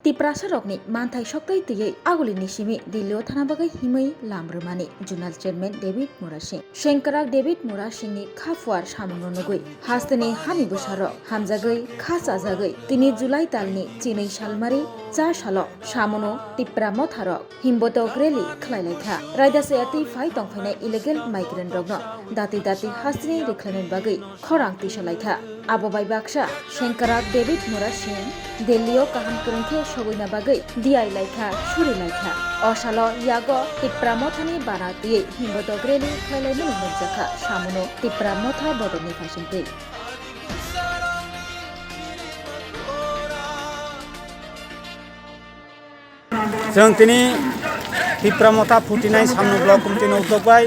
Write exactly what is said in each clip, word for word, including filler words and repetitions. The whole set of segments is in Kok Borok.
Tiprasarokni manthai soktai twiwi agulini simi Delhi-o thana bagwi himwi lam rwmani Zonal Chairman David Murasing. Sengkrak David Murasingni kha phuar samungno nugwi hasteni hani bwsarok hamjagwi kha chajagwi tini July talni chinwi salmari cha salo samono Tipra Motharok Himbotok rally khlai lai kha. Raida saya twi phai tong phainai illegal migrant rokno dati dati hasteni rwkhlainani bagwi khorang tisa lai kha. Abo bai baksa Sengkrak David Murasing Delhi-o kaham kwrwng khe sogwina bagwi diai lai kha, suri lai kha. O salo yago Tipra Mothani bana twiwi Himbotok rally khlai lai mani nukjak kha, samono Tipra Motha bodolni phaisingtwi. Chwng tini Tipra Motha forty nine Samno Block Committee no utok bai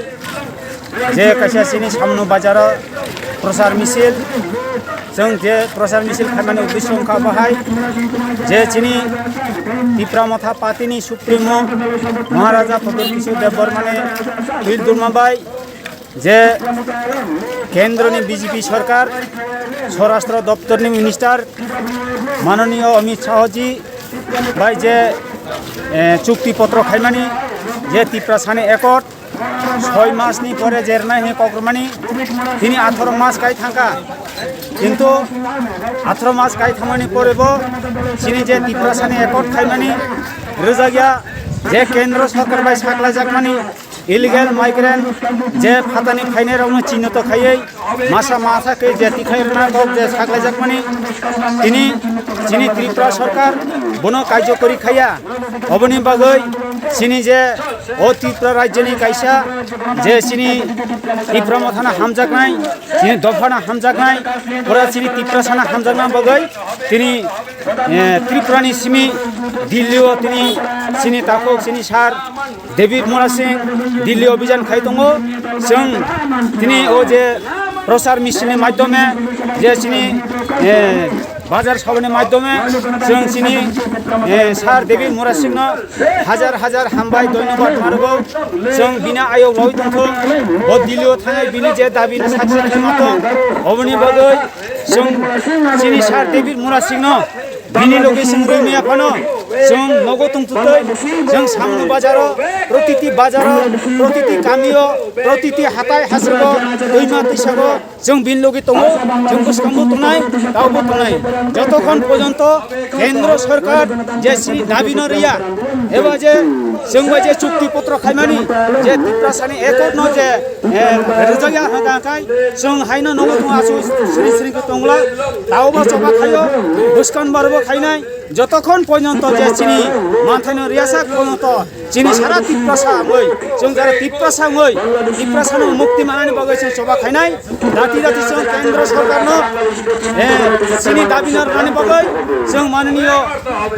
je kaisa chini Samno Bazar o prochar misil, chwng je prochar misil khaimani uddesho wngkha bahai je chini Tipra Motha party ni supremo Maharaja Pradyot Kishore Debbarma ni twil dulma bai je kendroni B J P sorkar, Swarashtra Doptorni Minister Mananiyo Amit Shahji bai je, eh, chukti potro khaimani je Tiprasani accord soi masni pore jerna hini kokrumani tini atharo mas kai thangkha, kintu atharo mas kai thangmani pore bo chini je Tiprasani accord khaimani rwjakya je kendro sorkar bai saklaijakmani illegal migrant je phatani phainairokno chinito khaiwi masa masa khe je tikhairwna kok je saklaijakmani tini chini Tripura sorkar bono karjokori khaiya. Oboni bagwi chini je o Tripura rajyoni kaisa je chini Tipra Mothano hamjaknai, chini dophano hamjaknai, pura chini Tiprasano hamjakna bagwi tini, eh, Tripurani simi Delhi-o tini chini takhuk chini sir David Murasing Delhi obijan khai tongo. Chwng tini o je prochar misil ni maidyome je chini, eh, bazar sabani maidyome chwng chini, eh, sir David Murasing no hajar hajar hambai dhonyobad narwgo. Chwng bini ayok loi tongthung, bo Delhi o thangnai bini je dabi no success khe ma tong, oboni bagwi chwng chini sir David Murasing no bini logi chwng rwngmaya phano chwng nogo tongtwtwi, chwng samno bazaro, protiti bazaro, protiti kamio, protiti hatai hasrogo, twima twisago chwng bini logi tongo, chwng bwskango tongnai, taobo tongnai. Jotokhon porjonto kendro sorkar je chini dabi no rwya, eba je chwng bai je chukti potro khaimani je Tiprasani accord no je, eh, rwjakya hwnkha khai chwng haino nogo tongo aswk sri sri khe tongla, taobo choba khaio, bwskan barbo khainai, jotokhon porjonto je chini manthaino riyasa porjonto chini sara Tiprasa wngwi, chwng jara Tiprasa wngwi, Tiprasano mukti manani bagwi chwng choba khainai, dati dati chwng kendro sorkarno, eh, chini dabi narwknani bagwi chwng mananiyo,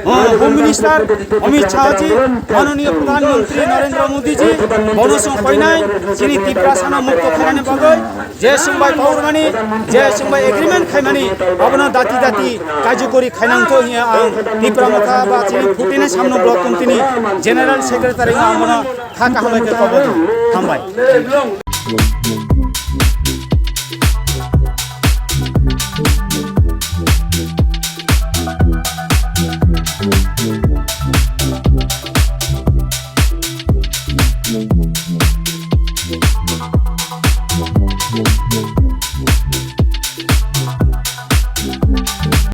oh, Home Minister Amit Shahji, mananiyo Pradhan Mantri Narendra Modiji, bono chwng koinai, chini Tiprasano mukto khainani bagwi, je chwng bai power mani, je chwng bai agreement khaimani, abono dati dati kajukori khainangtho hiya ang Tipra Motha ba chini forty nine Samno Block Committee ni General Secretary ang bono kha kaham bai khe kobo hambai.